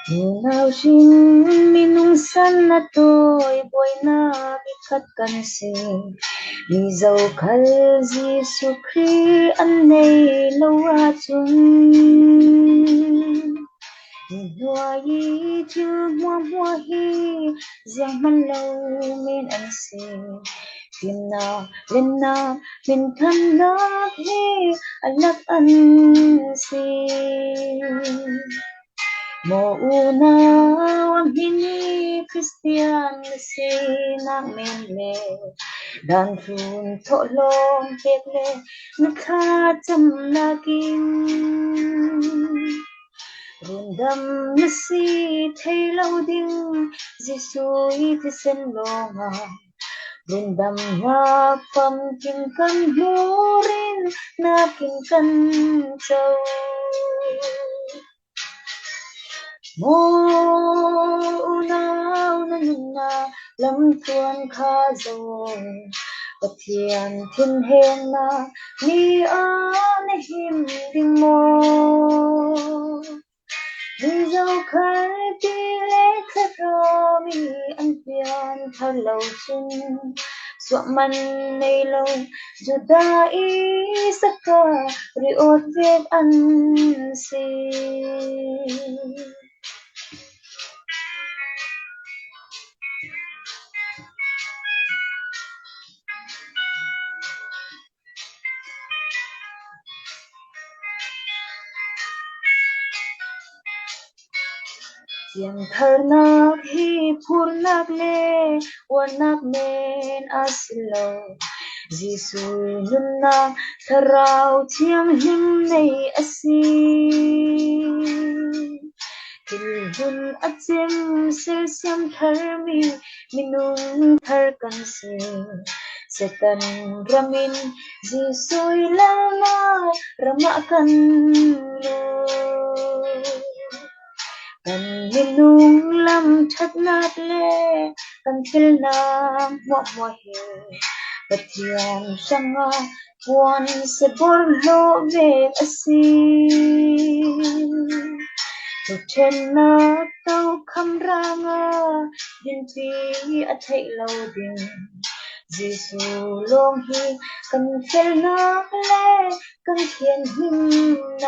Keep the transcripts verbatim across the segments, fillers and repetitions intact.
Unau hrin minung san a tawi buaina mi khat kan si. Mi zokhal Jesu Khrih an nei lo ahcun, mi hnuai i thil hmuahhmuah hi zianghman lo min an si. Fimnak, lennak, minthannak hi a lak an si. Maw unau, a hmin i Khristian na sinak men le dan tlun thawhlawm pek le na thlacamnak in rundam na si thei lo ding. Jesu i thisen lawngah rundamnak famkim kan hmurin nakin kan co. Maw unau, na nunnak lamtluan kha zo. Pathian thinhengnak ni ah na him ding maw? Mi zokhal ti le thlarau mi an pian thar lo cun suahman nei lo Judah i Iskariot vek an si. Thiangtharnak hi phurnak le uarnak men a si lo. Jesu nunnak Thlarau Thianghlim nei a si. Thil hun a cem silsiam tharmi minung thar kan si. Satan ram in Jesuh i lalnak ram ah kan lut. Kan minung lam ṭhatnak le kan felnak hmuahhmuah hi Pathian hrangah puan sebor hlawh vek a si. Thuṭhennak tokham rangah dinpi a theih lo ding Jesuh lawng hi kan felnak le kan thianghlimnak.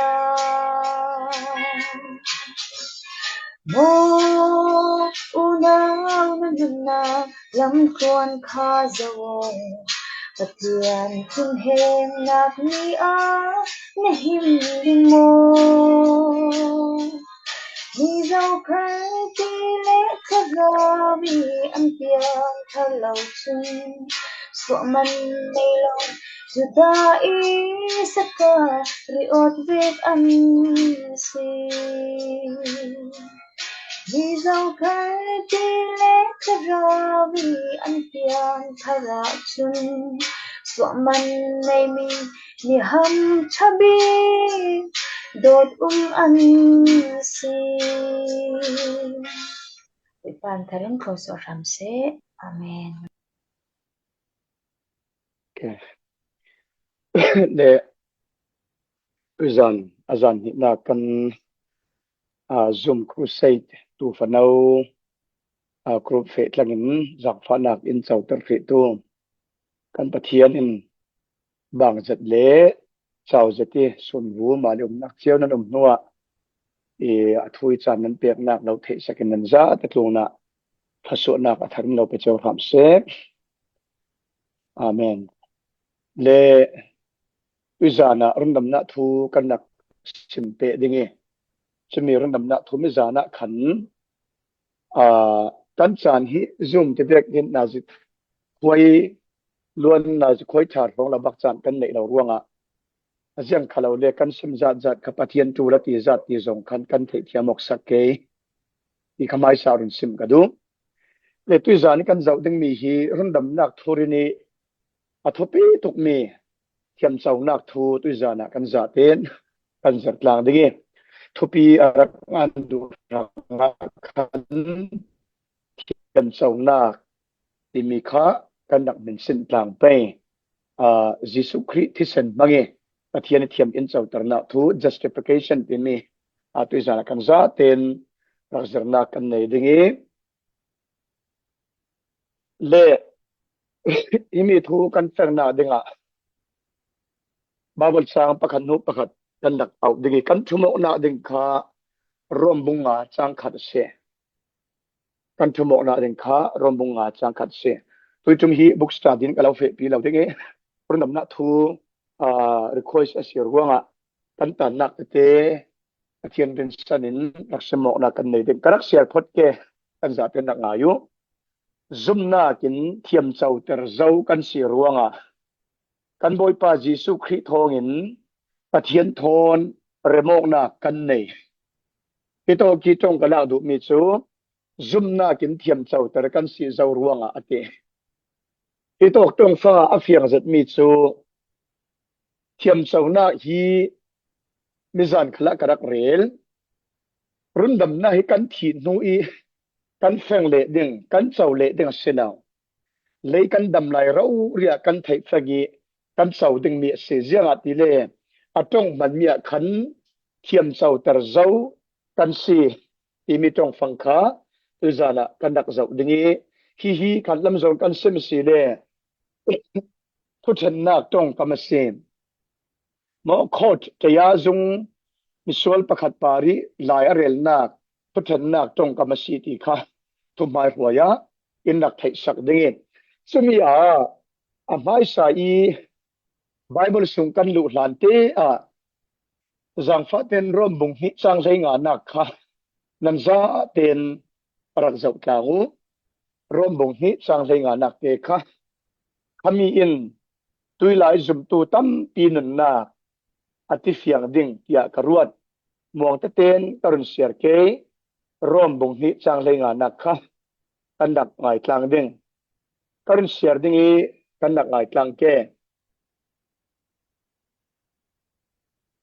Maw unau, na nunnak lamtluan kha zo. Pathian thinhengnak ni ah na him ding maw? Mi zokhal ti le thlarau mi an piang thar lo cun suahman nei lo Judah i Iskariot vek an si. Mi zokhal ti le thlarau mi an piang thar ahcun suahman neimi mi hamṭha bik dawt um an si. Bawipa in thar in thluachuah hram seh. Amen. Okay. Le zan, a zan hnihnak kan, ah, Zoom Crusade tu fano, ah, group feh tlangin zaangfahnak in coter hrih tu kan Pathian in bang zet le cau zet i sunvu mah le umnak cio nan um hnuah i a thu i caan nan peknak lo theihsak in nan zate tlunah thluasuahnak a thar in lo pe cio hram seh. Amen. Le tuzan ah rundamnak thu kan rak sim peh ding i, cumi rundamnak thu mi zan ah khan, aa, kan caan hi Zoom ti vek in nazi khuai luan nazi khuai ṭha hrawng lo bak caan kan neih lo ruangah a ziang kha lo le kan sim zat zat kha Pathian ṭul a ti zat ti zong khan kan theihthiam awk sak ke i kha hmaisa run sim ka duh. Le tuzan i kan zoh dingmi hi rundamnak thu ri nih a thupi tukmi thiamconak thu tuzan ah kan zate in kan zertlang ding i, thupi a rak ngan duh hrangah khan thiamconak timi kha kan rak hminsin tlang pei. Aa, Jesuh Khrih thisen hmang i Pathian i thiam in coternak thu, justification timi a tuizan ah kan zaten rak zirnak kan nei ding i, le himi thu kan fengnak dingah Bible sang pakhat hnu pakhat kan rak auh ding i, kan thumawknak ding kha Rom bung nga cang khat a si. Kan thumawknak ding kha Rom bung nga cang khat a si. Tuitum hi bookstart din ka lo fehpi lo ding i, rundamnak thu, aa, request a si ruangah kan tannak tete Pathian rinsan in rak simmawknak kan nei ding. Ka rak siar phot ke, kan zaten rak ngai uh. Zumnak in thiamcoter zo kan si ruangah kan Bawipa Jesuh Khrih thawngin Pathian thawn remawknak kan nei. Hitawk hi ṭong ka lak duhmi cu zumnak in thiamcoter kan si zo ruangah a ti. Hitawk ṭongfang ah a fiang zetmi cu thiamconak hi mizan khalah ka rak rel. Rundamnak hi kan thih hnu i kan feng leh ding, kan co leh ding a si lo. Lei kan dam lai rori ah kan theih fek i kan co dingmi a si. Ziangahtile a ṭong hmanmi ah khan thiamcoter zo kan si timi ṭongfang kha tuizan ah kan rak zoh ding i, hihi khatlam zong kan sim a si le thuṭhennak ṭongkam a si. Maw, court taya zung misual pakhat par i lai a relnak thuṭhennak ṭongkam a si ti kha thuhmaihruai ah in rak theihsak ding i, cumi ah a hmaisa i Bible sung kan luh hlan te ah zangfahten Rom bung hnih cang hleinganak kha nan zaten a rak zoh tlang uh. Rom bung hnih cang hleinganak te kha khami in tuilai zumtu tampi nunnak a ti fiang ding tiah ka ruat. Muang teten ka run siar ke. Rom bung hnih cang hleinganak kha kan rak ngai tlang ding. Ka run siar ding i kan rak ngai tlang ke.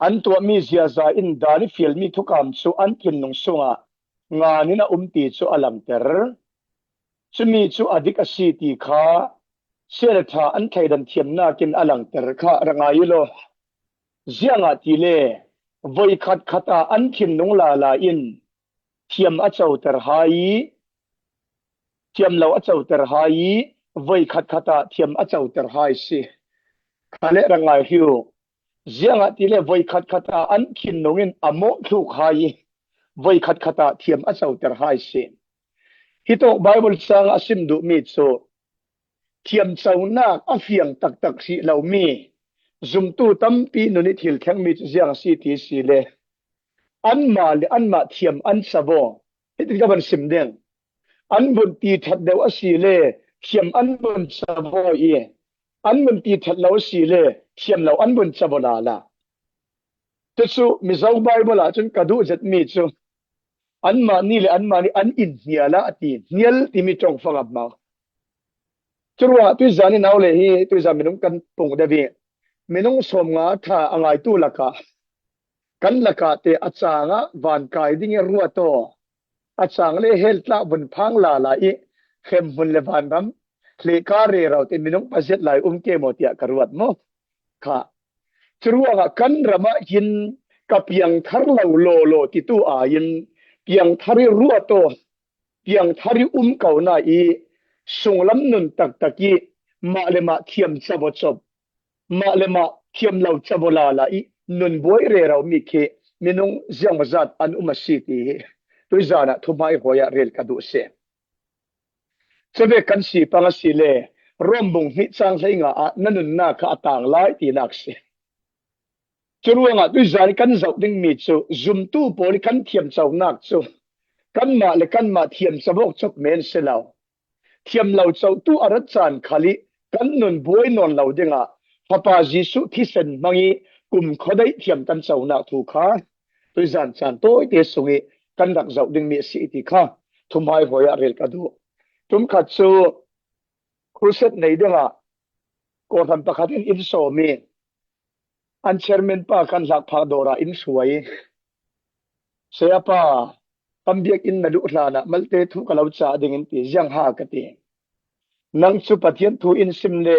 An tuahmi ziaza in dan i fialmi thukam cu an thinlung sungah ngan in a um ti cu a langter. Cumi cu a dik a si ti kha siaṭha an thleidan thiamnak in a langter kha ra ngai i law. Ziangahtile voikhat khat ah an thinlung lala in thiam a coter hai i, thiam lo a coter hai i, voikhat khat ah thiam a coter hai si. Kha le ra ngai hri uh. Ziangahtile voikhat khat ah an thinlung in a mawhthluk hai i, voikhat khat ah thiam a coter hai si. Hitawk Bible sang a sim duhmi cu thiamconak a fiang taktak hrih lomi zumtu tampi nun i thil thlengmi cu ziang a si ti si le, anmah le anmah thiam an cavo. Hitin ka van sim ding. An vun ti ṭhat deuh a si le thiam an vun cavo i, an vun ti ṭhat lo a si le thiam lo an vun cavo lala. Cucu Mizo Bible ah cun ka duh zetmi cu anmah nih le anmah nih an in hnial ah a ti, hnial timi ṭongfang a hmang. Curuangah tuizan i nau le hi tuizan minung kan pung deuh i minung sawmnga ṭha a ngaitu lakah kan lakah te a cang ah vankai ding i ruat aw. A cang le hell tlak vun phang lala i hremhmun le vanram hlehka rero te minung paziat lai um ke maw tiah ka ruat maw? Kha. Curuangah kan ram ah hin ka piangthar lo lawlaw titu aiin piangthar i ruat aw, piangthar i um ko na i sunglam nun taktak i mah le mah thiam cavo cop, mah le mah thiam lo cavo lala i nun buai rero mi khi minung ziangmawzat an um a si ti hi tuizan ah thuhmaihruai ah rel ka duh si. Cuvek kan si pang a si le Rom bung hnih cang hleinga ah na nunnak kha a tang lai tinak si. Curuangah tuizan i kan zoh dingmi cu zumtu pawl i kan thiamconak cu kanmah le kanmah thiam cavok cop men si lo. Thiam lo cotu a rat caan khal i kan nun buai nawn lo dingah Fapa Jesuh thisen hmang i kumkhua daih thiam kan conak thu kha tuizan caan tawite sung i kan rak zoh dingmi a si ti kha thuhmaihruai ah rel ka duh. Ṭum khat cu crusade nei dingah kawhhran pakhat in in sawm i an chairman pa kan hlak phak dawr ah in hruai i, "Sayapa, kan biakinn na luh hlan ah malte thu ka lo cah ding in ti, ziang ha?" ka ti. "Nang cu Pathian thu in sim le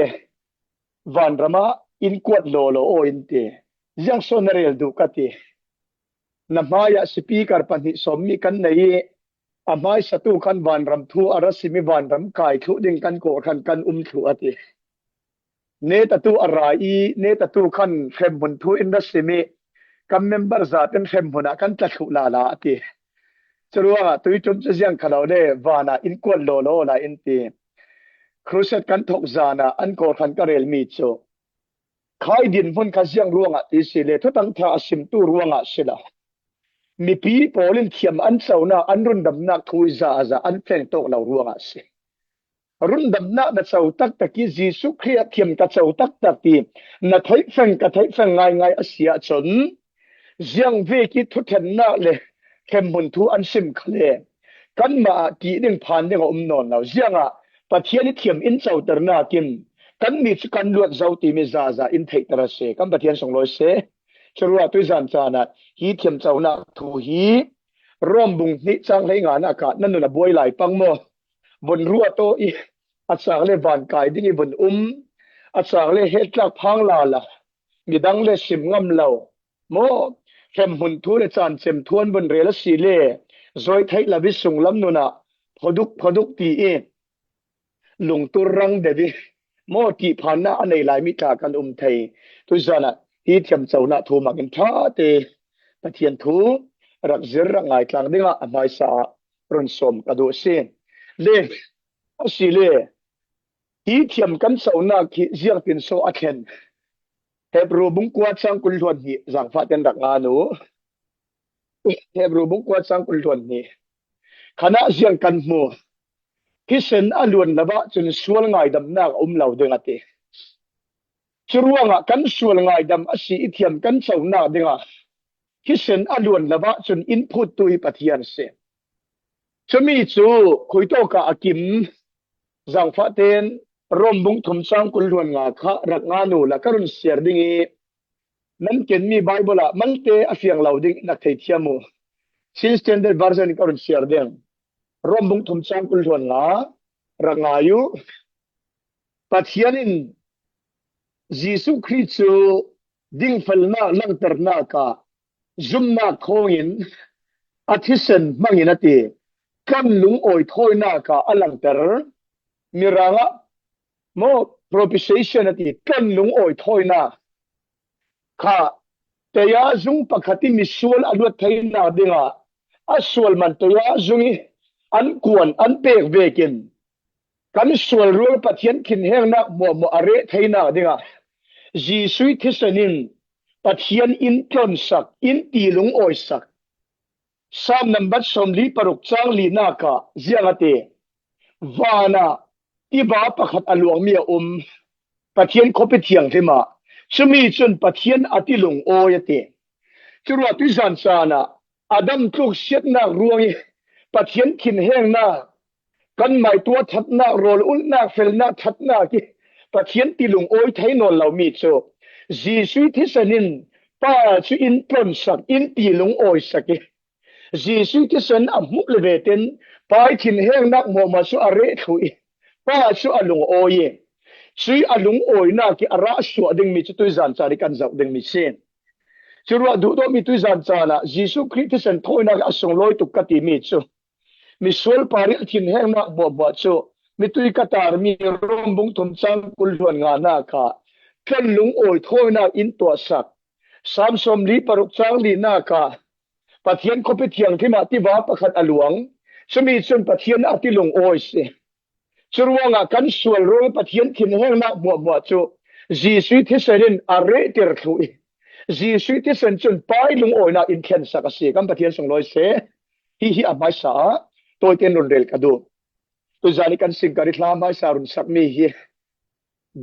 vanram ah in kuat lawlaw aw," in ti. "Ziang so na rel duh?" ka ti. Na hmaiah speaker pahnih sawm mi kan nei i, a hmaisatu khan vanram thu a ra sim i vanram kai thluh ding kan kawhhran kan um thluh a ti. Netatu a ra i, netatu khan hremhmun thu in ra sim i, kan member zaten hremhmun ah kan tla thluh lala a ti. Curuangah tuiṭum cu ziang kha lo le, vanah in kuat lawlaw lai in ti. Crusade kan thawk zanah an kawhhran ka relmi cu khai dinhmun kha ziang ruangah ti si le, Thuthang ṭha a simtu ruangah si lo. Mipi pawl in thiam an conak, an rundamnak thu i za a za an tleng tawk lo ruangah si. Rundamnak na co taktak i Jesuh Khrih ah thiam ka co taktak ti na theihfeng ka theihfeng ngaingai a si ahcun, ziangvek i thuṭhennak le hremhmun thu an sim kha le, kanmah ah ṭih ding phan ding a um nawn lo. Ziangah Pathian i thiam in coternak in kanmi cu kan luat zo timi zaza in theihter a si. Kan Pathian sunglawi si. Curuah tuizan caan ah hi thiam conak thu hi Rom bung hnih cang hleinganak ah nan nun a buai lai pang maw? Vun ruah taw i a cak le van kai ding i vun um, a cak le hettlak phang lala, midang le sim ngam lo maw? Hremhmun thu le caan cem thu an vun rel a si le, zawi theih lo i sunglam nun ah phoduk phoduk ti i lungtur rang deuh i maw, ṭihphannak a nei lai mi tla kan um thei. Tuizan ah hi thiam conak thu hmangin ṭha te Pathian thu rak zir rak ngai tlang dingah a hmaisa ah run sawm ka duh a si. Le, a si le, hi thiam kan conak hi ziangtin so a thlen? Hebru bung kua cang kul hluan hnih zangfah ten rak ngan u. Hebru bung kua cang kul hluan hnih. Khanah ziang kan hmu? Thisen a luan lo ahcun sual ngaidamnak a um lo ding a ti. Curuangah kan sual ngaidam a si i thiam kan conak dingah thisen a luan lo ahcun in phuttu hi Pathian a si. Cumi cu khuitawk ah a kim. Zangfah ten Rom bung thum cang kul hluan nga kha rak ngan u la ka run siar ding i, nan kenmi Baibal ah malte a fiang lo ding nak thei thiam u. Chin Standard Version ka run siar ding. Rom bung thum cang kul hluan nga rak ngai u. Pathian in Jesuh Khrih cu dingfelnak langhternak ah zumnak thawngin a thisen hmangin a ti. Kan lungawi thawinak ah a langhter. Mirang ah maw, propitiation a ti, kan lungawi thawinak kha taya zung pakhat i misual a luat theinak dingah a sual man taya zung i an kuan an pek vekin kan sual rual Pathian thinhengnak hmuahhmuah a reh theinak dingah Jesuh thisen in Pathian in tlonsak, in ti lungawisak. Sam nambat sawmli paruk cang linak ah ziang a ti? Van ah tiva pakhat a luangmi a um, Pathian khuapi thianghlim ah. Cumi cun Pathian a ti lungawi a ti. Curuah tuizan caan ah Adam tluk siatnak ruang i Pathian thinhengnak, kan maituah ṭhatnak, rawl ulhnak, felnak ṭhatnak i Pathian ti lungawi thei nawn lomi cu Jesuh thisen in Pa cu in tlonsak, in ti lungawisak i Jesuh thisen a hmuh le ve ten Pa i thinhengnak hmuahhmuah cu a reh thluh i Pa cu a lungawi i cui a lungawinak i a rah suah dingmi cu tuizan caan i kan zoh dingmi si. Curuah duhdawtmi tuizan caan ah Jesuh Khrih thisen thawinak i a sunglawi tuk ka timi cu misual parih a thinhengnak hmuahhmuah cu mitui ka tarmi Rom bung thum cang kul hluan nganak ah kan lungawi thawinak in tuahsak. Sam sawmli paruk cang linak ah Pathian khuapi thianghlim ah tiva pakhat a luang. Cumi cun Pathian a ti lungawi si. Curuangah kan sual ruang Pathian thinhengnak hmuahhmuah cu Jesuh thisen in a rehtir thluh i Jesuh thisen cun Pa i lungawinak in thlensak a si. Kan Pathian sunglawi si. Hihi a hmaisa ah tawite in run rel ka duh. Tuzan i kan singkar i hla hmaisa run sakmi hi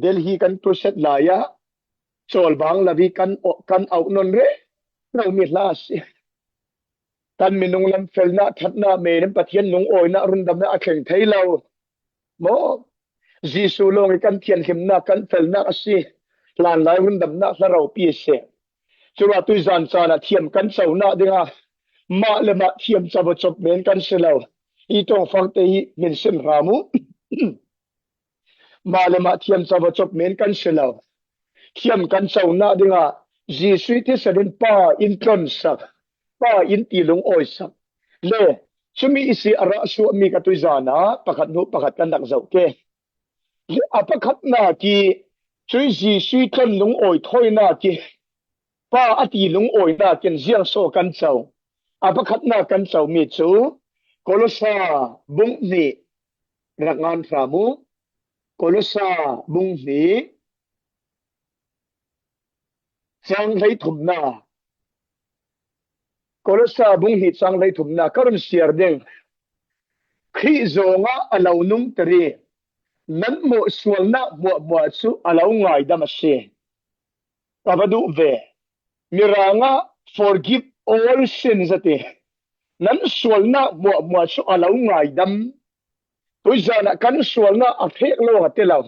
Delhi kan crusade lai ah cawlbang lo i kan, kan auh nawn rero mi hla a si. Kan minung lam felnak, ṭhatnak, meinem Pathian lungawinak, rundamnak a thleng thei lo maw? Jesuh lawng i kan thianhlimnak, kan felnak a si. Hlanlai rundamnak hla ropi a si. Curuah tuizan caan ah thiam kan conak dingah mah le mah thiam cawcop men kan si lo. Hi ṭongfangte hi min sin hram u. Mah le mah thiam cawcop men kan si lo. Thiam kan conak dingah Jesuh thisen in Pa in tlonsak, Pa in ti lungawisak. Le, cumi i si a rah suahmi ka tuizan ah pakhat hnu pakhat kan rak zoh ke. Le, a pakhatnak i cui Jesuh i tlon lungawi thawinak i Pa a ti lungawinak in ziang so kan co. A pakhatnak kan comi cu Kolosa bung hnih rak ngan hram u. Kolosa bung hnih cang hleithumnak. Kolosa bung hnih cang hleithumnak ka run siar ding. Khrih zongah a lo nungter i nan mawh sualnak hmuahhmuah cu a lo ngaidam a si. Ka va duh ve. Mirang ah forgive all sins a ti. Nan sualnak hmuahhmuah cu a lo ngaidam. Tuizan ah kan sualnak a hrek lawng a ti lo.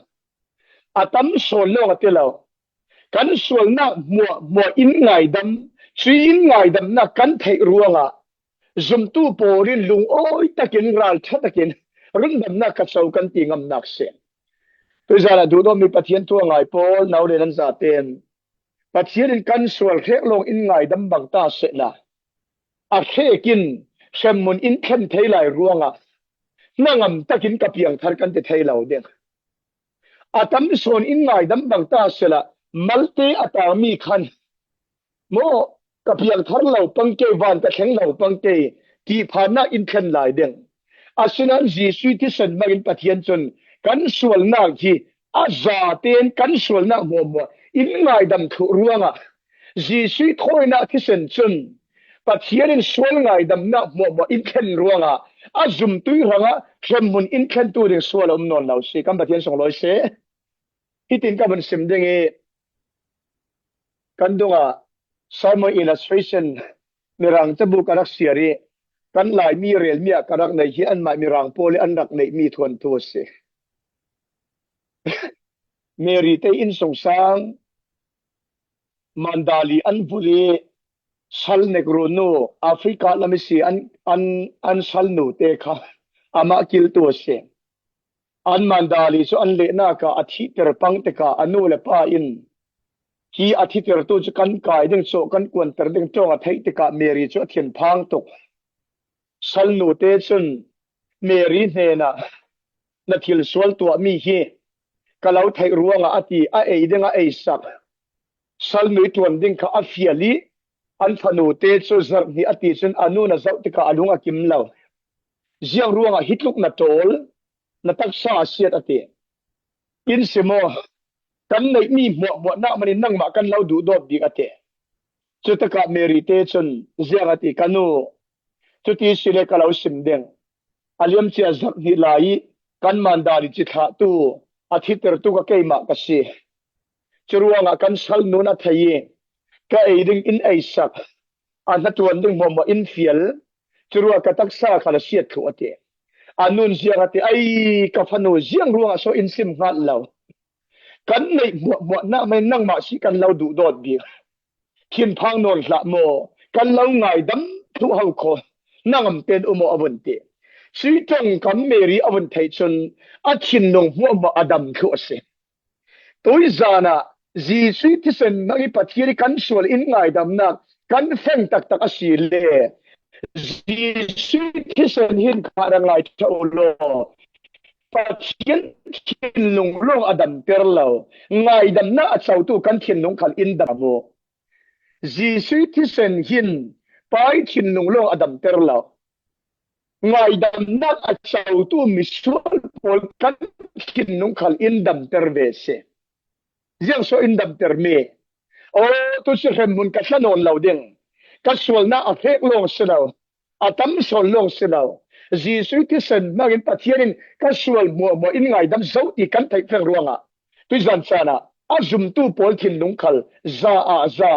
A tam sawn lawng a ti lo. Kan sualnak hmuahhmuah in ngaidam, cui in ngaidamnak kan theih ruangah zumtu pawl in lungawi takin, ralṭha takin rundamnak ka co kan ti ngamnak si. Tuizan ah duhdawtmi Pathian thu a ngai pawl, nau le nan zaten Pathian in kan sual hrek lawng in ngaidam bang ta sehla, a hrek in hremhmun in thlen thei lai ruangah hnangam takin ka piangthar kan ti thei lo ding. A tam sawn in ngaidam bang ta sehla, malte a tangmi khan maw, ka piangthar lo pang ke, van ka thleng lo pang ke, ti phannak in thlen lai ding. Asinain Jesuh thisen hmangin Pathian cun kan sualnak hi a zaten kan sualnak hmuahhmuah in ngaidam thluh ruangah Jesuh thawinak thisen cun Pathian in sual ngaidamnak hmuahhmuah in thlen ruangah a zumtu hrangah hremhmun in thlentu ding sual a um nawn lo si. Kan Pathian sunglawi si. Hitin ka vun sim ding i, kan dungah sermon illustration Mirang cabu ka rak siar i, kan Laimi relmi ah ka rak neih hi, anmah Mirang pawl i an rak neihmi thuanthu a si. Mary te innsungsang Mandali an vulh i, sal nek runu, Africa lam i si an, an, an salnu te kha amah kiltu a si. An Mandali cu an lehnak ah a thihter pang tikah a nu le pa in hi a thihtertu cu kan kai ding, cawh kan kuanter ding ṭawng a theih tikah Mary cu a thinphang tuk. Salnu te cun Mary hnenah, "Na thil sual tuahmi hi ka lo theih ruangah," a ti, a ei ding a ei sak. Salnu i ṭuan ding kha a fial i an fanu te cu zarh hnih a ti cun a nu na zoh tikah a lung a kim lo. "Ziang ruangah hi tluk na ṭawl, na taksa a siat," a ti. "In si maw? Kan neihmi hmuahhmuah nak manin nangmah kan lo duhdawt bik," a ti. Cutikah Mary te cun ziang a ti, "Ka nu, cuti si le ka lo sim ding. A liamcia zarh hnih lai i kan Mandali cithlahtu a thihtertu kha keimah ka si. Curuangah kan salnu in a thei i ka ei ding in ei sak, a hnaṭuan ding hmuahhmuah in fial, curuah ka taksa kha a siat thluh," a ti. A nun ziang a ti, "Ai, ka fanu, ziang ruangah so in sim hngat lo? Kan neih hmuahhmuah nak manin nangmah si kan lo duhdawt bik. Thinphang nawn hlah maw? Kan lo ngaidam thluh ho kho, hnangam tein um aw," a vun ti. Cui ṭongkam Mary a vun theih cun a thinlung hmuahhmuah a dam thluh a si. Tuizan ah Jesuh thisen hmang i Pathian i kan sual in ngaidamnak kan feng taktak a si le, Jesuh thisen hin kha rak ngai ṭha u law, Pathian thinlung lawng a damter lo. Ngaidamnak a cotu kan thinlung khal in dam u. Jesuh thisen hin Pa i thinlung lawng a damter lo. Ngaidamnak a cotu misual pawl kan thinlung khal in damter ve si. Ziang so in damtermi? Aw, tu si hremhmun ka thla nawn lo ding. Ka sualnak a hrek lawng si lo, a tam sawn lawng si lo. Jesuh thisen hmangin Pathian in ka sual hmuahhmuah in ngaidam zo ti kan theih feng ruangah tuizan caan ah a zumtu pawl thinlung khal za ah za,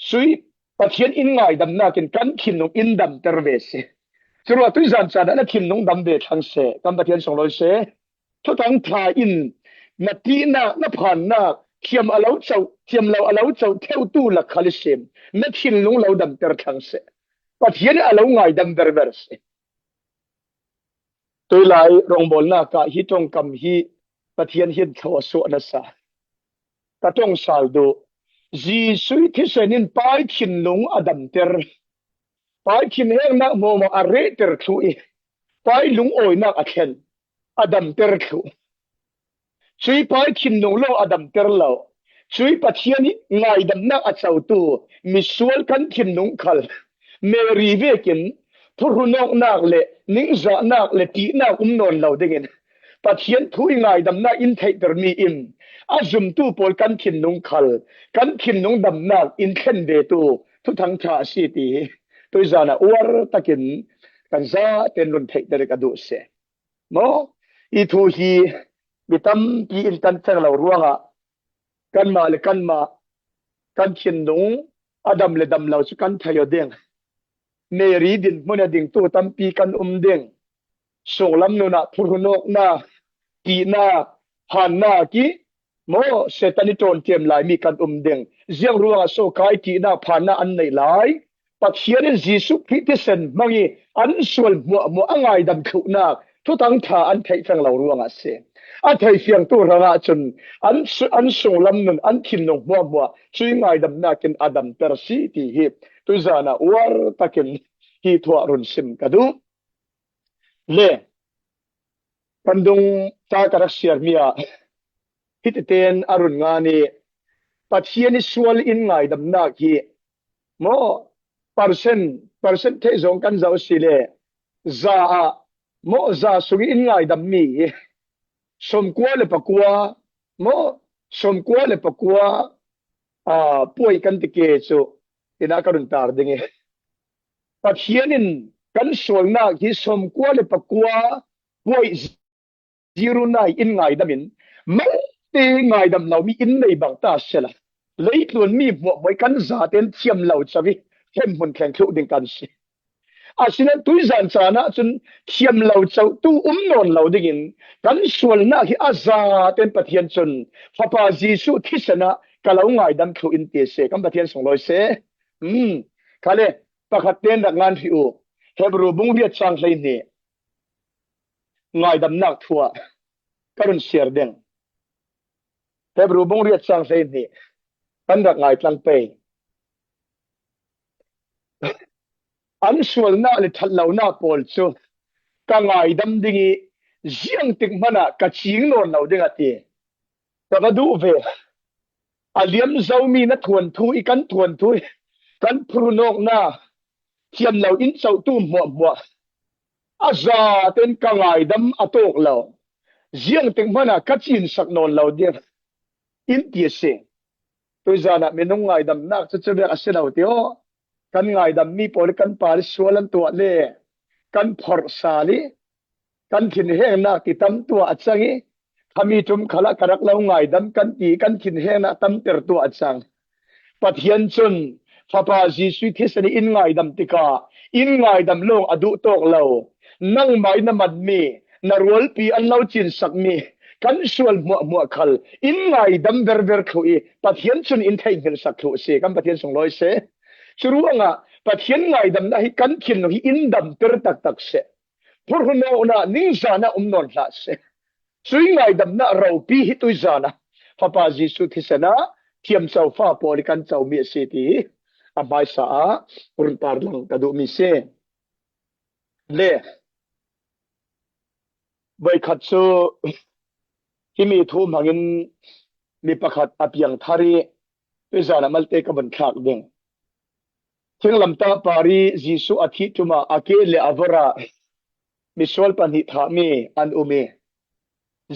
sui Pathian in ngaidamnak in kan thinlung in damter ve si. Curuah tuizan caan ah na thinlung dam ve thlang seh, kan Pathian sunglawi seh. Thuthang ṭha in na ṭihnak, na phannak, thiam a lo co, thiam lo a lo co theutu lak khal i sim, na thinlung lo damter thlang seh. Pathian in a lo ngaidam verver si. Tuilai rawngbawlnak ah hi ṭongkam hi Pathian hin thlawh a suah nasa. Ka ṭong sal duh. Jesuh thisen in Pa i thinlung a damter. Pai thinhengnak hmuahhmuah a rehter thluh i, pai lungawinak a thlen, a damter thluh. Cui pai thinlung lo a damter lo. Cui Pathian i ngaidamnak a cotu misual kan thinlung khal Mary vekin thuhrunawknak le ningzahnak le ṭihnak um nawn lo dingin Pathian thu i ngaidamnak in theihtermi in a zumtu pawl kan thinlung khal, kan thinlung damnak in thlen vetu Thuthang ṭha a si ti hi tuizan ah uar takin kan zaten run theihter ka duh si. Maw? I thu hi mi tampi in kan theng lo ruangah kanmah le kanmah kan thinlung a dam le dam lo cu kan thei aw ding. Mary dinhmun a dingtu tampi kan um ding. Sunglam nunah thuhrunawknak, ṭihnak, phannak i maw, Satan i ṭawn ṭiam laimi kan um ding. Ziang ruangah so kai ṭihnak, phannak an neih lai? Pathian in Jesuh Khrih thisen hmang i an sual hmuahhmuah a ngaidam thluhnak Thuthang ṭha an theih fiang lo ruangah a si. A theih fiangtu hrangah cun an, an sunglam nun, an thinlung hmuahhmuah cui ngaidamnak in a damter si ti hi tuizan ah uar takin hi thuah run sim ka duh. Le kan dung ta ka rak siarmi ah hiti tein a run ngan i Pathian i sual in ngaidamnak hi maw, percent, percent theih zong kan zoh si le za ah maw, za sung in ngaidammi hi sawmkua le pakua maw, sawmkua le pakua, aa, puai kan ti ke cu ina ka run tar ding i Pathian in kan sualnak hi sawmkua le pakua puai zirunai in ngaidam in malte ngaidam lomi in nei bang ta sela, leitluan mi hmuahhmuah kan zaten thiam lo co i hemhmun thleng thluh ding kan si. Asinain tuizan caan ah cun thiam lo cotu um nawn lo dingin kan sualnak hi a zaten Pathian cun Fapa Jesuh thisen ah ka lo ngaidam thluh in ti a si. Kan Pathian sunglawi si. Um, khale, pakhat tein rak ngan hrih u. Hebru bung riat cang hleihnih ngaidamnak thu ah ka run siar ding. Hebru bung riat cang hleihnih kan rak ngai tlang pei. An sualnak le ṭhatlonak pawl cu ka ngaidam ding i ziangtik hmanah ka cing nawn lo ding a ti. Ka va duh ve. A liam zomi na thuanthu i kan thuanthu i kan phurhnawknak thiam lo in cotu hmuahhmuah a zaten ka ngaidam a tawk lo. Ziangtik hmanah ka cinsak nawn lo ding in ti a si. Tuizan ah minung ngaidamnak cu cuvek a si lo ti aw. Kan ngaidammi pawl i kan par i sual an tuah le kan phorh sal i kan thinhengnak ti tam tuah a cang i khami ṭum khalah ka rak lo ngaidam kan ti kan thinhengnak tamter tuah a cang. Pathian cun Fapa Jesuh thisen in ngaidam tikah in ngaidam lawng a duh tawk lo. Nangmah in na manmi na rualpi an lo cinsakmi kan sual hmuahhmuah khal in ngaidam verver thluh i Pathian cun in theihhngalhsak thluh a si. Kan Pathian sunglawi si. Curuangah Pathian ngaidamnak hi kan thinlung hi in damter taktak si. Phurhnawknak ningzahnak um nawn hlah si. Cui ngaidamnak ropi hi tuizan ah Fapa Jesuh thisen ah thiamcofa pawl i kan comi a si ti hi a hmaisa ah run tarlang ka duhmi si. Le voikhat cu himi thu hmangin mi pakhat a piang thar i tuizan ah malte ka vun thlak ding. Thinglamtah par i Jesuh a thih ṭum ah a ke le a vorh ah misual pahnih thahmi an um i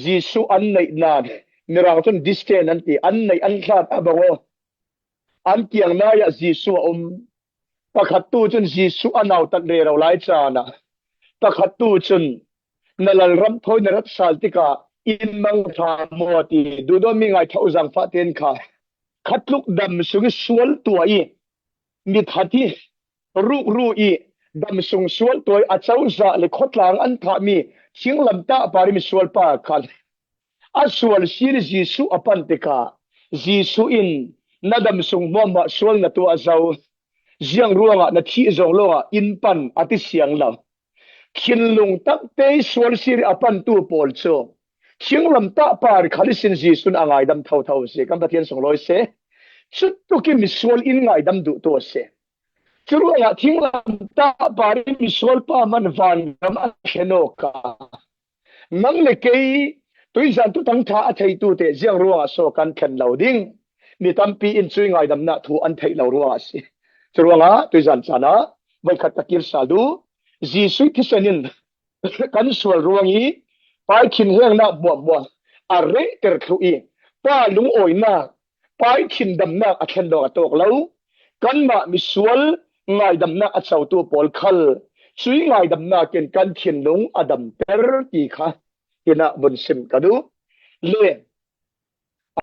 Jesuh an neih nan Mirang cun distant an ti, an neih an hlat a bang aw. An kiang nai ah Jesuh a um. Pakhat tu cun Jesuh a nautat rero lai caan ah pakhat tu cun na lalram thawi na rat sal tikah in mang hra maw ti duhdawtmi ngaitho zaangfah tein kha khatluk dam sung i sual tuah i mithat i rukru i dam sung sual tuah i a cozah le khawtlang an thahmi thinglamtah par i misual pa khan a sual sir i Jesuh a pan tikah Jesuh in na dam sung hmuahhmuah sual na tuah zo, ziang ruangah na thih zong lawngah in pan a ti siang lo. Thinlung takte i sual sir i a pantu pawl cu thinglamtah par khal ihsin Jesuh in a ngaidam thotho a si. Kan Pathian sunglawi si. Cutuk i misual in ngaidam duhtu a si. Curuangah thinglam tah par in misual pa man vangam a thlen awk a, nang le kei tuizan tutang ṭha a theitute ziang ruangah saw kan thlen lo ding? Mi tampi in cui ngaidamna thu an theih lo ruangah a si. Curuangah tuizan canah voikhat ka kir sal duh. Jesuh thisen in kan sual ruang i, Pai thinhengnak hmuahhmuah a rehter thluh i, Pa lungawinak, Pai thindamnak a thlen dawng a tawk lo. Kanmah misual ngaidamnak a cotu pawl khal cui ngaidamnak in kan thinlung a damter ti kha hinah vun sim ka duh. Le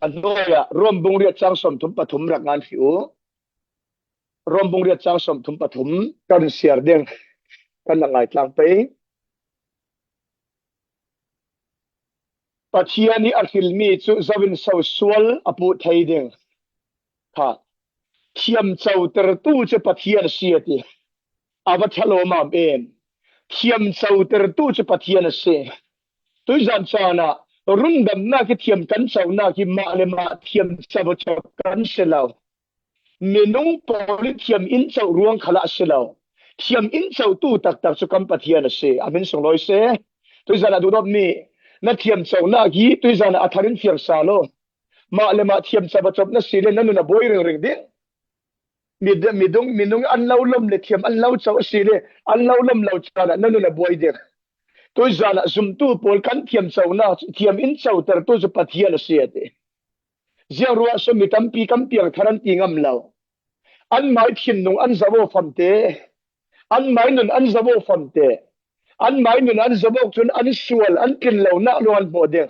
a hnuaiah Rom bung riat cang sawmthum pathum rak ngan hrih uh. Rom bung riat cang sawmthum pathum kan siar ding, kan nak ngaitlang pei. Pathian i a hrilmi cu zo in so sual a puh thei ding? Kha thiam cotertu cu Pathian a si a ti. A va ṭha lawmam em! Thiam cotertu cu Pathian a si. Tuizan caan ah rundamnak i thiam kan conak hi mah le mah thiam co kan si lo. Minung pawl i thiam in co ruang khalah a si lo. Thiam in cotu taktak cu kan Pathian a si. A hmin sunglawi si. Tuizan a duhdawtmi na thiam conak hi tuizan a thar in fiang sal law, mah le mah thiam co a cop na si le na nun a buai ringring ding. Mi, midung, minung an lo lom le thiam an lo co a si le an lo lom lo caan ah na nun a buai ding. Tuizan ah zumtu pawl kan thiam conak, thiam in cotertu cu Pathian a si a ti. Ziang ruah so mi tampi kan piang thar an ti ngam lo. An mai thinlung an zoh aw famte, an mai nun an zoh aw famte, an mai nun an zoh awk cun an sual an tlin lonak lung an hmuh ding.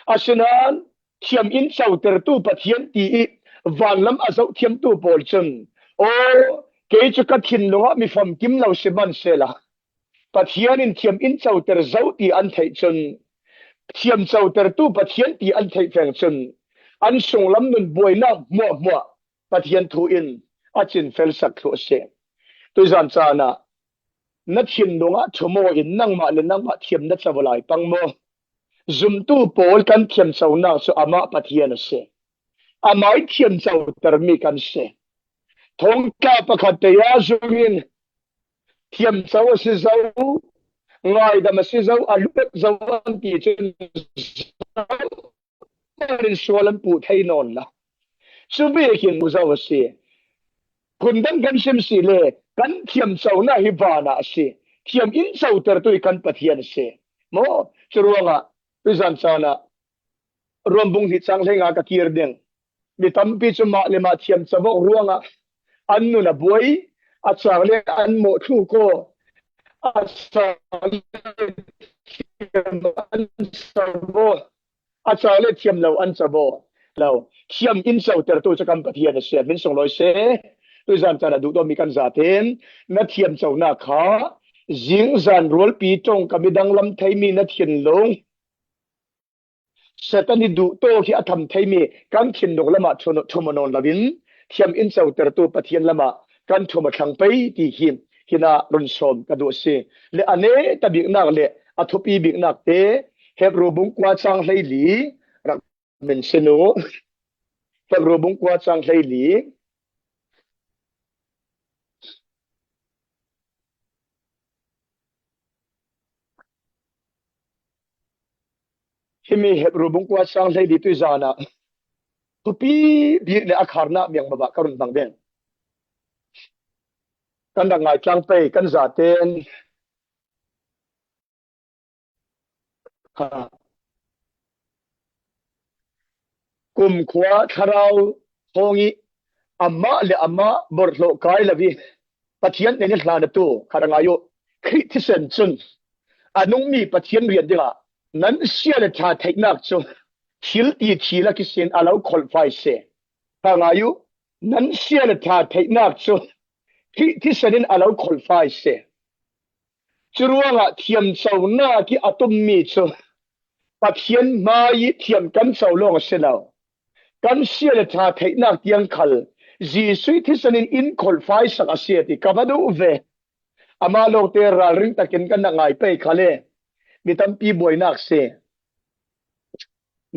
Asinain thiam in cotertu Pathian ti i vanlam a zoh thiamtu pawl cun, aw, kei cu ka thinlung ah mi famkim lo si man sehla, Pathian in thiam in coter zo ti an theih cun, thiam cotertu Pathian ti an theih feng cun, an sunglam nun buainak hmuahhmuah Pathian thu in a cinfelsak thluh a si. Tuizan caan ah na thinlung ah ṭhum aw in nangmah le nangmah thiam na co lai pang maw? Zumtu pawl kan thiam conak cu amah Pathian a si. Amah i thiam cotermi kan si. Thawngtla pakhat te ah zung in thiam co a si zo, ngaidam a si zo, a luat zo an ti cun, zohman in sual an puh thei nawn lo. Cu bik in mu zo a si. Phundang kan sim si le kan thiam conak hi van ah a si. Thiam in cotertu hi kan Pathian a si. Maw? Curuangah tuizan caan ah Rom bung hnih cang hleinga ka kir ding. Mi tampi cu mah le mah thiam co awk ruangah an nun a buai, a cang le an mawh thluk aw, a cang le thiam an co aw, a cang le thiam lo an co aw. Lo, thiam in cotertu cu kan Pathian a si, a hmin sunglawi si. Tuizan caan a duhdawtmi kan zaten na thiam conak kha zingzan rualpi ṭong ka midang lam theimi na thinlung, Satan i duhtawk hi a tham theimi kan thinlung lamah ṭhum, ṭhum nawn loin thiam in cotertu Pathian lamah kan ṭhum a thlang pei ti hi hinah run sawm ka duh a si. Le a neta biknak le a thupi biknak te Hebru bung kua cang hleili rak min sin uh. Hebru bung kua cang hleili. Himi Hebru bung kua cang hleili tuizan ah thupi bik le a kharnak miang baba ka run hmang ding. Kan rak ngaitlang pei kan zaten. Ha. Kumkhua thlarau thawng i amah le amah borhhlawh kai lo i Pathian nen i hlan a tu kha ra ngai uh. Khrih thisen cun a nungmi Pathian rian dingah nan sia le ṭha theihnak cu thil ti thil a kisin a lo kholhfai si. Kha ngai uh, nan sia le ṭha theihnak cu Khrih thisen in a lo kholhfai si. Curuangah thiamconak i a tummi cu Pathian hmai i thiam kan co lawng a si lo. Kan sia le ṭha theihnak tiang khal Jesuh thisen in in kholhfaisak a si a ti ka va duh ve. Amah lawngte ralring takin kan rak ngai pei khal e. Mi tampi buainak si.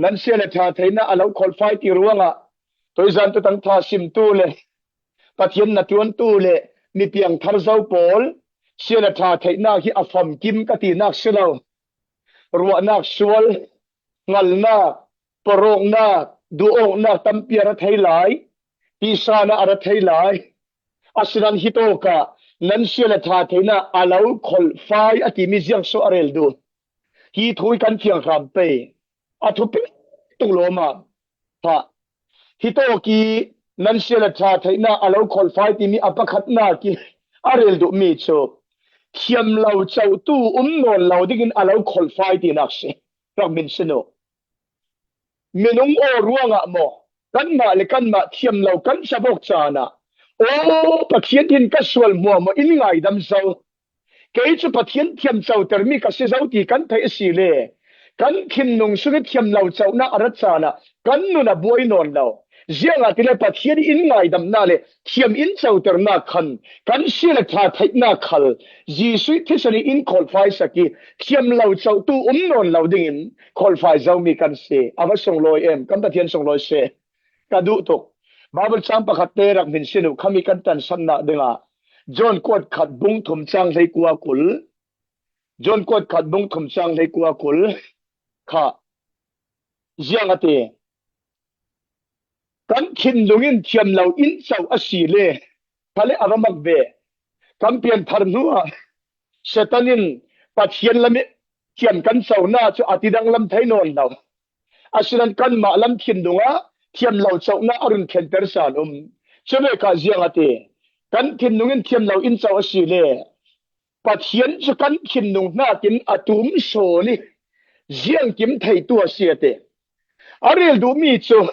Nan sia le ṭha theihnak a lo kholhfai ti ruangah tuizan tutang ṭha simtu le Pathian na ṭuantu le mi piangthar zo pawl sia le ṭha theihnak hi a famkim ka tinak si lo. Ruahnak sual, ngalnak, pawrawknak, duhawknak tampi a ra thei lai, tihsan ah a ra thei lai. Asinain hitawkah nan sia le ṭha theihnak a lo kholhfai a timi ziang so a rel duh. Hi thu hi kan fiang hram pei. A thupi tuk lawm ah, ha, hitawk i nan sia le ṭha theihnak a lo kholhfai timi a pakhatnak i a rel duhmi cu thiam lo cotu um nawn lo dingin a lo kholhfai tinak si. Rak min sin uh. Minung aw ruangah maw, kanmah le kanmah thiam lo kan cabawk caan ah, aw, Pathian hin ka sual hmuahhmuah in ngaidam zo. Kei cu Pathian thiam cotermi ka si zo ti kan theih asile, kan thinlung sung i thiam lo conak a rat caan ah kan nun a buai nawn lo. Ziangahtile Pathian in ngaidamnak le thiam in coternak khan kan sia le ṭha theihnak khal Jesuh thisen in in kholhfai sak i thiam lo cotu um nawn lo dingin kholhfai zomi kan si. A va sunglawi em? Kan Pathian sunglawi si. Ka duh tuk. Bible cang pakhat te rak min sin uh, khami kan tansannak dingah John kuat khat bung thum cang hleikua kul. John kuat khat bung thum cang hleikua kul kha ziang a ti. Kan thinlung in thiam lo in co a si le, kha le a va mak ve. Kan pianthar hnuah Satan in Pathian lam i thiam kan conak cu a tidanglam thei nawn lo. Asinain kanmah lam thinlung ah thiam lo conak a run thlenter san um. Cuvek ah ziang a ti? Kan thinlung in thiam lo in co a si le, Pathian cu kan thinlung hnakin a tum sawn i ziangkim theitu a si a ti. A rel duhmi cu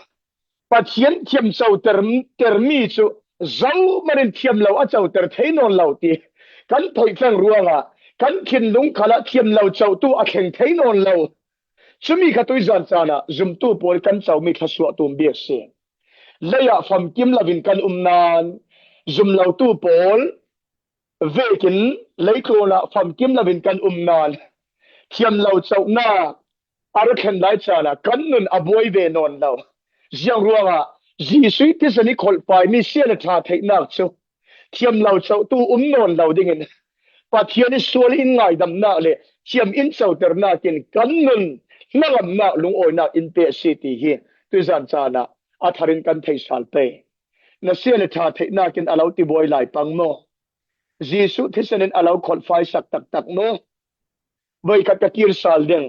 Pathian thiam coter, termi cu zohman in thiam lo a coter thei nawn lo ti kan theih tleng ruangah kan thinlung khalah thiam lo cotu a thleng thei nawn lo. Cumi kha tuizan caan ah zumtu pawl kan comi thluasuah tum bik si. Lei ah famkim lo in kan um nain zumlotu pawl vekin leitlun ah famkim lo in kan um nain thiam lo conak a ra thlen lai caan ah kan nun a buai ve nawn lo. Ziang ruangah Jesuh thisen i kholhfaimi sia le ṭha theihnak cu thiam lo cotu um nawn lo dingin Pathian i sual in ngaidamnak le thiam in coternak in kan nun hnangamnak lungawinak in pe a si ti hi tuizan caan ah a thar in kan thei sal pei. Na sia le ṭha theihnak in a lo tibuai lai pang maw? Jesuh thisen in a lo kholhfai sak taktak maw? Voikhat ka kir sal ding.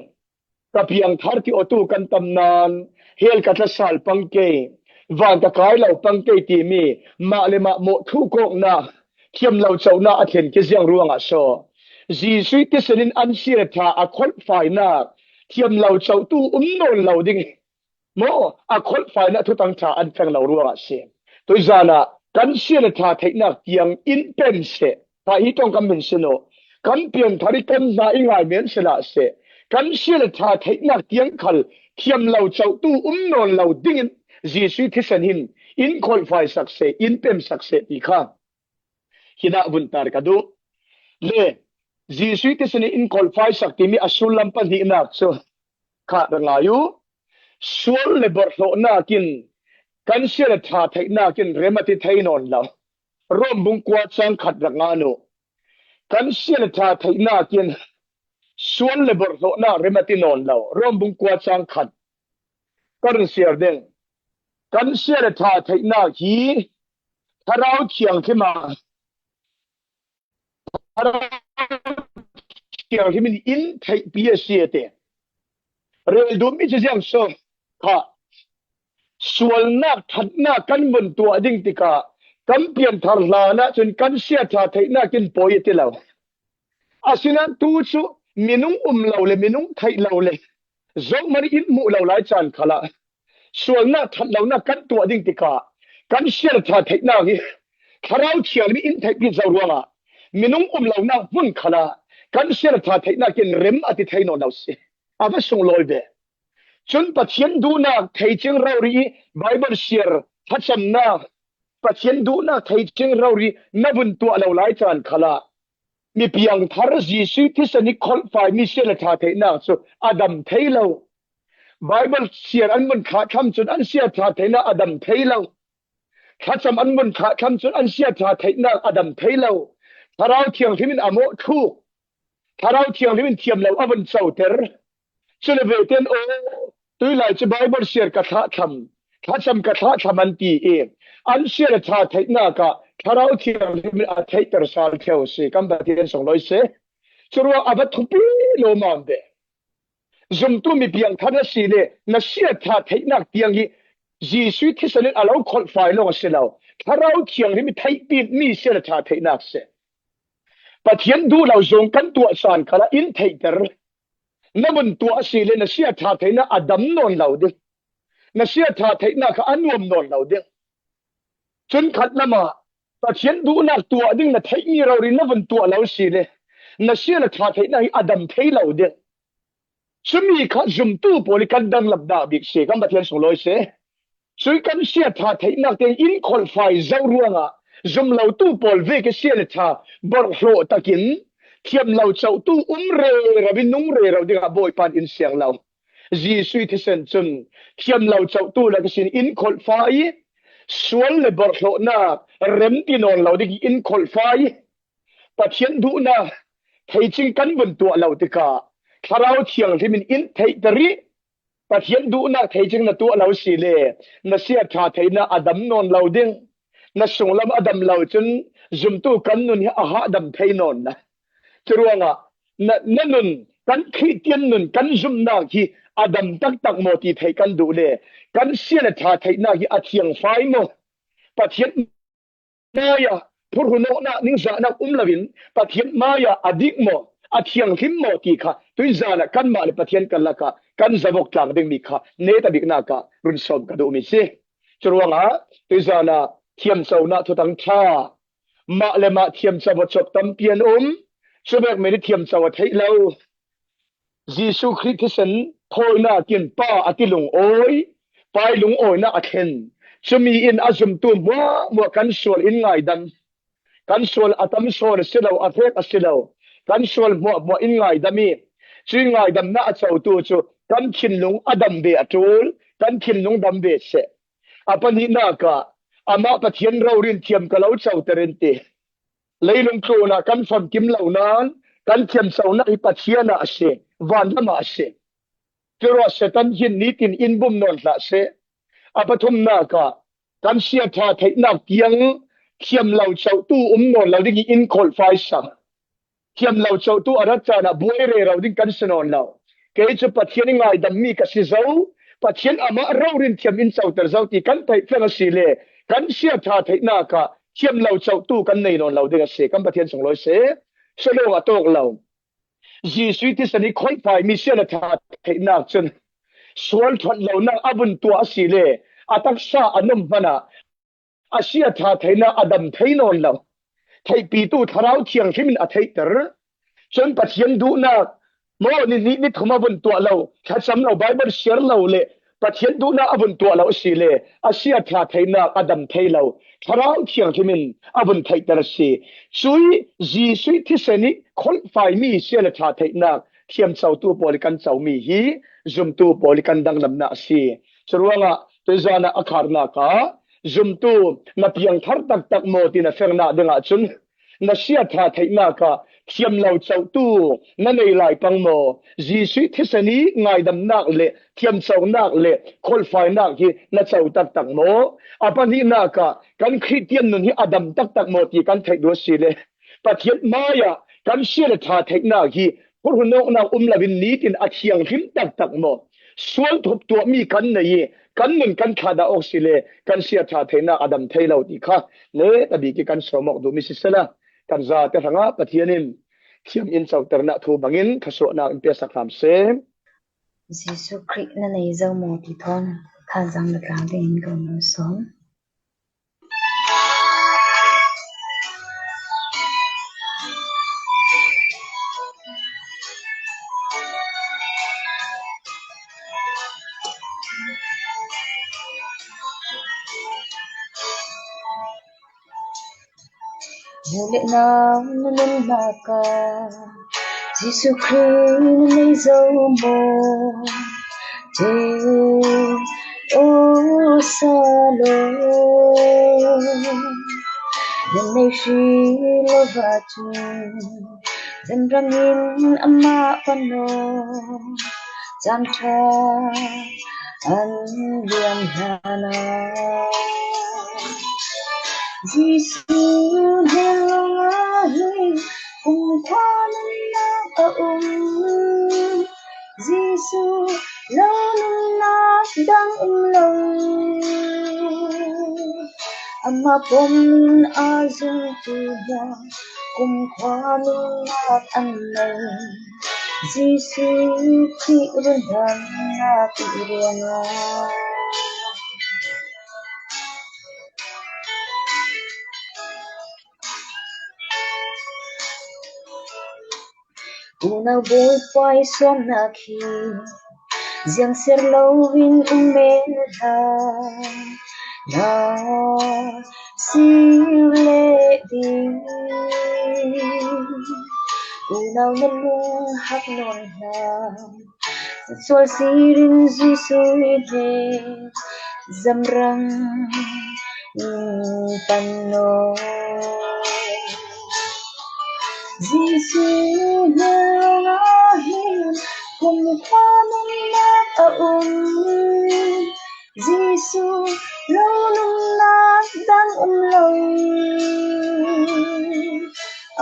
Ka piangthar ti awtu kan tam nain hell ka tla sal pang kei, van ka kai lo pang kei timi mah le mah mawh thuk awknak thiam lo conak a thlen khi ziang ruangah so? Jesuh thisen in an sia le ṭha a kholhfainak thiam lo cotu um nawn lo ding maw, a kholhfainak thutang ṭha an thleng lo ruangah si. Tuizan ah kan sia le ṭha theihnak tiang in pem seh. Tah hi ṭong kan min sin uh. Kan pianthar i kan hna i ngai men sehla seh, kan sia le ṭha theihnak tiang khal thiam lo cotu um nawn lo dingin Jesuh thisen hin in kholhfai sak seh, in pem sak seh ti kha hinah vuntar ka duh. Le Jesuh thisen in in kholhfai sak timi a sullam pahnihnak cu kha ra ngai uh. Sual le borhhlawhnak in kan sia le ṭha theihnak in rem a ti thei nawn lo. Rom bung kua cang khat rak ngan uh. Kan sia le ṭha theihnak in sual le borhhlawhnak rem a ti nawn lo. Rom bung kua cang khat ka run siar ding. Kan sia le ṭha theihnak hi Thlarau Thianghlim ah, Thlarau Thianghlim in in theihpi a si a ti. Rel duhmi cu ziang so kha, sualnak ṭhatnak kan vun tuah ding tikah kan pianthar hlan ahcun kan sia ṭha theihnak in pawi a ti lo. Asinain tu cu minung um lo le minung theih lo le zohman in hmuh lo lai caan khalah sualnak ṭhat lonak kan tuah ding tikah kan sia le ṭha theihnak hi Thlarau Thianghlim in theihpi zo ruangah minung um lonak hmun khalah kan sia le ṭha theihnak in rem a ti thei nawn lo si. A va sunglawi ve. Cun Pathian duhnak thei cing rori i Baibal siar thlacamnak, Pathian duhnak thei cing rori na vun tuah lo lai caan khalah mi piangthar Jesuh thisen i kholhfaimi sia le ṭha theihnak cu a dam thei lo. Baibal siar an vun khah tham cun an sia ṭha theihnak a dam thei lo. Thlacam an vun thlah thlam cun an siaṭha theihnak a dam thei lo. Thlarau Thianghlim in a mawh thluk. Thlarau Thianghlim in thiam lo a vun coter. Cule vete in, aw, tuilai cu Baibal siar ka thlah thlam, thlacam ka thlah thlam an ti i an siaṭha theihnak ah Thlarau Thianghlim in a theihter sal ṭheu si. Kan Pathian sunglawi si. Curuang a va thupi lawmmam ve. Zumtu mi piangthar na si le na siaṭha theihnak tiang hi Jesuh thisen in a lo kholhfai lawng a si lo. Thlarau Thianghlim i theihpimi siaṭha theihnak si. Pathian duh lo zong kan tuah caan khalah in theihter. Na vun tuah a si le na siaṭha theihnak a dam nawn lo ding. Na siaṭha theihnak kha a nuam nawn lo ding. Cun khat lamah Pathian duhnak tuah ding na theihmi rori na vun tuah lo si le na siaṭha theihnak hi a dam thei lo ding. Cumi kha zumtu pawl i kan danglam dah bik si, kan Pathian sunglawi si. Cui kan siaṭha theihnak tiang in kholhfai zo ruangah zum lotu pawl vek i siaṭha borhhlawh takin thiam lo cotu um rero i nung rero dingah Bawipa in in siang lo. Jesuh thisen cun thiam lo cotu lak ihsin in kholhfai i sual le borhhlawhnak remti nawn lo ding in kholhfai i Pathian duhnak theicing kan vun tuah lo tikah Thlarau Thianghlim in in theihter i Pathian duhnak theicing na tuah lo si le na siaṭha theihnak a dam nawn lo ding. Na sunglam a dam lo cun zumtu kan nun hi a hahdam thei nawn na. Curuangah na, na nun, kan Khristian nun, kan zumhnak hi a dam taktak maw ti theih kan duh le kan siaṭha theihnak hi a thiangfai maw? Pathian hmaiah phurhun awknak ningzahnak um loin Pathian hmaiah a dik maw, a thianghlim maw ti kha tuizan ah kanmah le Pathian karlak ah kan zavok tlang dingmi kha neta biknak ah run sawm ka duhmi si. Curuangah tuizan ah thiamconak thutang ṭha, mah le mah thiamco a cawk tampi an um. Cuvek men i thiamco a theih lo. Jesuh Khrih thisen thawinak in Pa a ti lungawi, Pa i lungawinak a thlen. Cumi in a zumtu hmuahhmuah kan sual in ngaidam. Kan sual a tam sawn a si lo, a hrek a si lo. Kan sual hmuahhmuah in ngaidam i, cui ngaidamnak a cotu cu kan thinlung a dam ve a ṭul, kan thinlung dam ve seh. A pahnihnak ah amah Pathian rori in thiam ka lo coter in ti. Leilung tlunah kan famkim lo nain kan thiamconak hi Pathian ah a si, vanram ah a si. Curuah Satan hin nitin in bum nawn hlah seh. A pathumnak ah kan siaṭha theihnak tiang thiam lo cotu um nawn lo ding i in kholhfai sang. Thiam lo cotu a rat caan ah buai rero ding kan si nawn lo. Kei cu Pathian i ngaidammi ka si zo, Pathian amah rori in thiam in coter zo ti kan theih tleng a si le kan siaṭha theihnak ah thiam lo cotu kan nei nawn lo ding a si. Kan Pathian sunglawi si. Salawng a tawk lo. Jesuh thisen i kholhfaimi siaṭha theihnak cun sual ṭhat lonak a vun tuah a si le a taksa a nuam hmanh ah a siaṭha theihnak a dam thei nawn lo. Theihpitu Thlarau Thianghlim in a theihter. Cun Pathian duhnak maw ni hnih ni thum a vun tuah lo, thlacam lo, Baibal siar lo le Pathian duhnak a vun tuah lo a si le a siaṭha theihnak a dam thei lo. Thlarau Thianghlim in a vun theihter a si. Cui Jesuh thisen i kholhfaimi siaṭha theihnak thiamcotu pawl i kan comi hi zumtu pawl i kan danglamnak a si. Curuangah tuizan ah a kharnak ah zumtu na piangthar taktak maw ti na fengnak dingah cun na siaṭha theihnak ah thiam lo cotu na nei lai pang maw? Jesuh thisen i ngaidamnak le thiamconak le kholhfainak hi na co taktak maw? A pahnihnak ah kan Khristian nun hi a dam taktak maw ti kan theih duh a si le Pathian hmaiah kan siaṭha theihnak hi phurhun awknak um loin nitin a thianghlim taktak maw? Sual thup tuahmi kan nei i kan nun kan thlah dah awk si le kan siaṭha theihnak a dam thei lo ti kha neta bik i kan sawm awk duhmi sisela, kan zate hrangah Pathian in thiam in coternak thu bangin thluasuahnak in piasak hram seh. Jesuh Khrih na nei zo maw ti thawn thazaang na tlang dingin kan sawm. Vawlei nau na nunnak ah Jesuh Khrih na nei zo maw? Te, oh, sa lo. Nan nei hri lo va chun, zanrangin amah pano, caan ṭha an liam hna na. Jesuh hnen lawngah hin kumkhua nunnak a um. Jesuh lo nunnak dang um lo. Amah pom in aa zumtu hna kumkhua nunnak an nei. Jesuh Khrih rundamnak i ruangah. Unau Bawipa i suahnak hi ziang ser loin um men hlah, na si leh ding. Unau na lung hak nawn hna, sual sirin Jesuh i hne, zamrang in pan nawn. Jesuh hnen lawngah hin kumkhua nunnak a um. Jesuh lo nunnak dang um lo.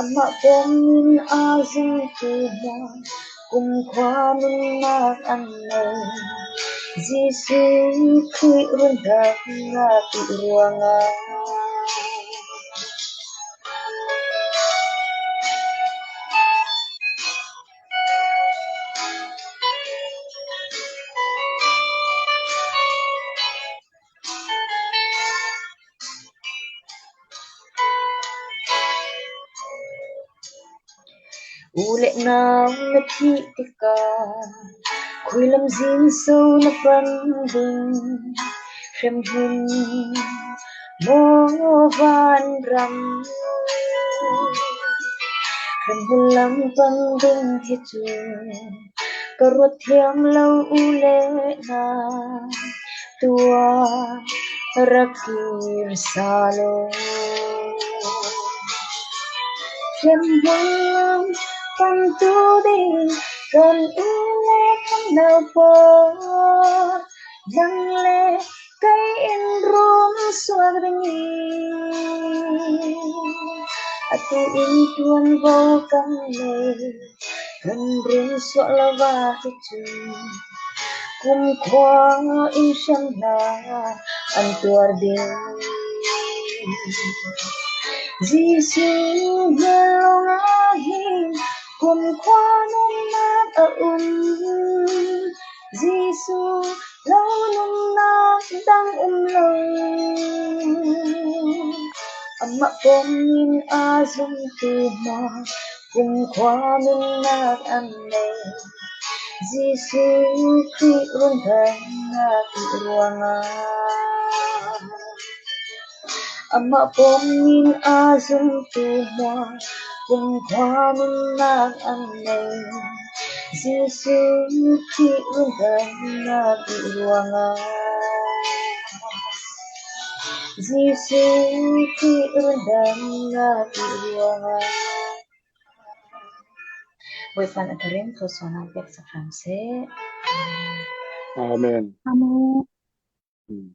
Amah pom in aa zumtu hna kumkhua nunnak an nei. Jesuh Khrih rundamnak i ruangah. U le nau na thih tikah khui lam zin so na pan ding? Hremhmun maw vanram, hremhmun lam pan ding hi cu ka ruat thiam lo u le nau, tuah rak kir sa lo. Hremhmun pantu ding kan u le kan nau pawl, nang le kei in rum suak ding i, atu in ṭuanvo kan nei. Kan rum suak lo va hi cu kumkhua in hrem hna an tuar ding. Jesuh hnen lawngah hin kumkhua nunnak a um. Jesuh lo nunnak dang um lo. Amah pom in aa zumtu hna kumkhua nunnak an nei. Jesuh Khrih rundamnak i ruangah. Amah pom in aa zumtu hna kumkhua nunnak an nei. Jesuh Khrih rundamnak i ruangah. Jesuh Khrih rundamnak i ruangah. Bawipa nih a thlarau thawhsawhnak pek sak hram seh. Amen. Amen. Hmm.